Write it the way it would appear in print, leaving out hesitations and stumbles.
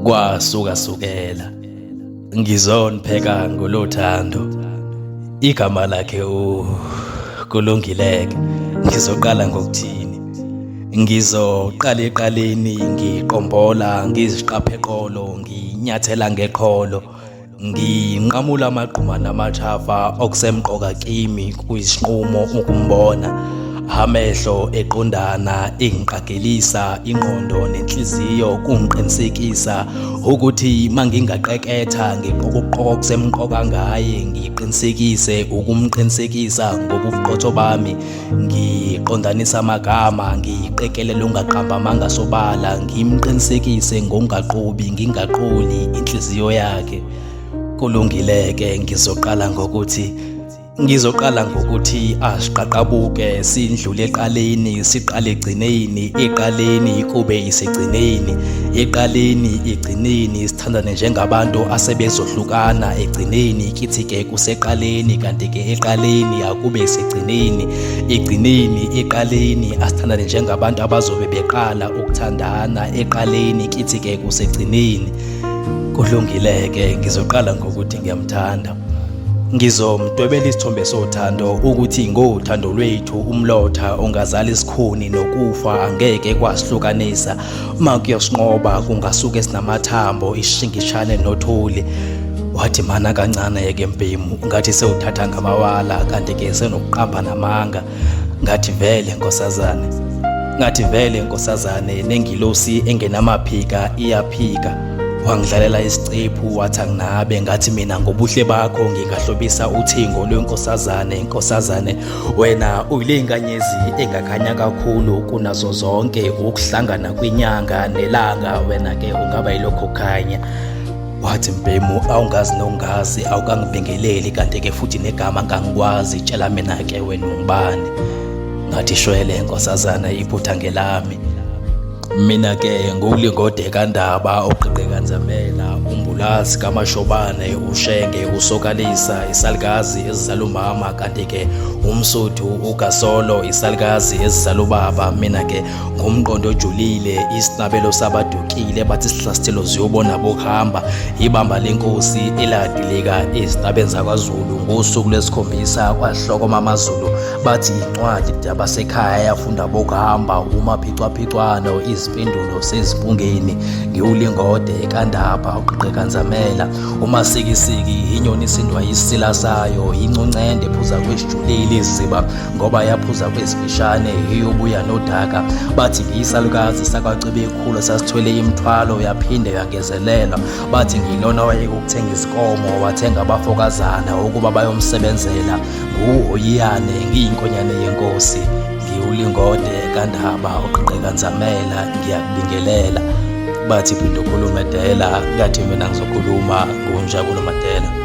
Kwasuka sukela ngizonipheka ngolothando igama lakhe u kulungileke ngizoqala ngokuthini ngizoqala eqaleni ngiqombola ngiziqaphe eqolo nginyathela ngeqholo Nginqamula amagquma namathafa okusemqoka kimi kuyisinqumo ukumbona amehlo eqondana ingiqagelisa ingqondo nenhliziyo kungiqinisekisa ukuthi mangingaqeketha ngiqokuqoka okusemqoka ngaye ngiqinisekise ukumqinisekisa ngobuqotho bami ngiqondanisa amagama ngiqekelele ungaqamba amanga sobala ngimqinisekise ngokungaqobi ngingaqoli inhliziyo yakhe kulungileke ngizoqala ngokuthi ngizoqala ngokuthi asiqaqabuke sindlule eqaleni siqale egcineni eqaleni kube isegcineni eqaleni egcineni sithandane njengabantu asebezohlukana egcineni kithi ke kuseqaleni kanti ke eqaleni akube segcineni egcineni eqaleni asithandane njengabantu abazobe beqala ukuthandana eqaleni kithi ke kusegcineni kulungile ke ngizoqala ngokuthi ngiyamthanda ngizomdwebela isithombe sothando ukuthi ngothando lwethu umlotha ongazala isikhuni nokufa angeke kwasihlukanisa uma kuyosinqoba kungasuke sinamathambo ishingishane nothuli wathi mana kancane yeke mbhemu ngathi sewuthatha ngamawala kanti ke senokuqamba namanga ngathi vele nkosazane ngathi vele nkosazane nengilosi engenamaphika iyaphika wangidlalela isicephu wathi anginabe ngathi mina ngobuhle bakho ngingahlobisa uthingo lwenkosazane nkosazane wena uyile nkanyezi engakhanya kakhulu kunazo zonke ukuhlangana kwinyanga nelanga wena ke ungaba yilokho kukhanya wathi mbhemu awungazi nongazi awukangibingeleli kanti ke futhi negama ngangikwazi tshela mina ke wena ungubani ngathi shwele nkosazana iphutha ngelami Mina ke nguLingode kaNdaba oqeqeka Nzamela uMbulazi kaMashobane uShenge uSokalisa isalukazi esizala umama kanti ke uMsuthu uGasolo isalukazi esizala ubaba mina ke ngumqondo ojulile isinabelo sabadukile bathi isihlastelo ziyobona bokuhamba ibamba lenkosi eladilika ezintabeni zakwaZulu ngosuku lwesikhombisa kwahlokoma amaZulu bathi incwadi yabasekhaya yafunda bokuhamba umaphicwaphicwano izimpendulo sezimpungeni ngiwulingode kandaba uqeqekanzamela umasikisiki inyoni isindwa yisila sayo incuncende ephuza kwesijulile iziba ngoba yaphuza kwezifishane iyobuya nodaka bathi ngiyisalukazi sakwacebekhulu sasithwele imithwalo yaphinde yangezelelwa bathi ngilona wayekukuthenga izinkomo wathenga abafokazana ukuba bayomsebenzela Nguhoyiyane ngiyinkonyane yenkosi ngiwulingode kandaba oqeqeka nzamela ngiyakubingelela bathi phinde ukhulume dela ngathi mina ngizokhuluma ngunjabulo madela.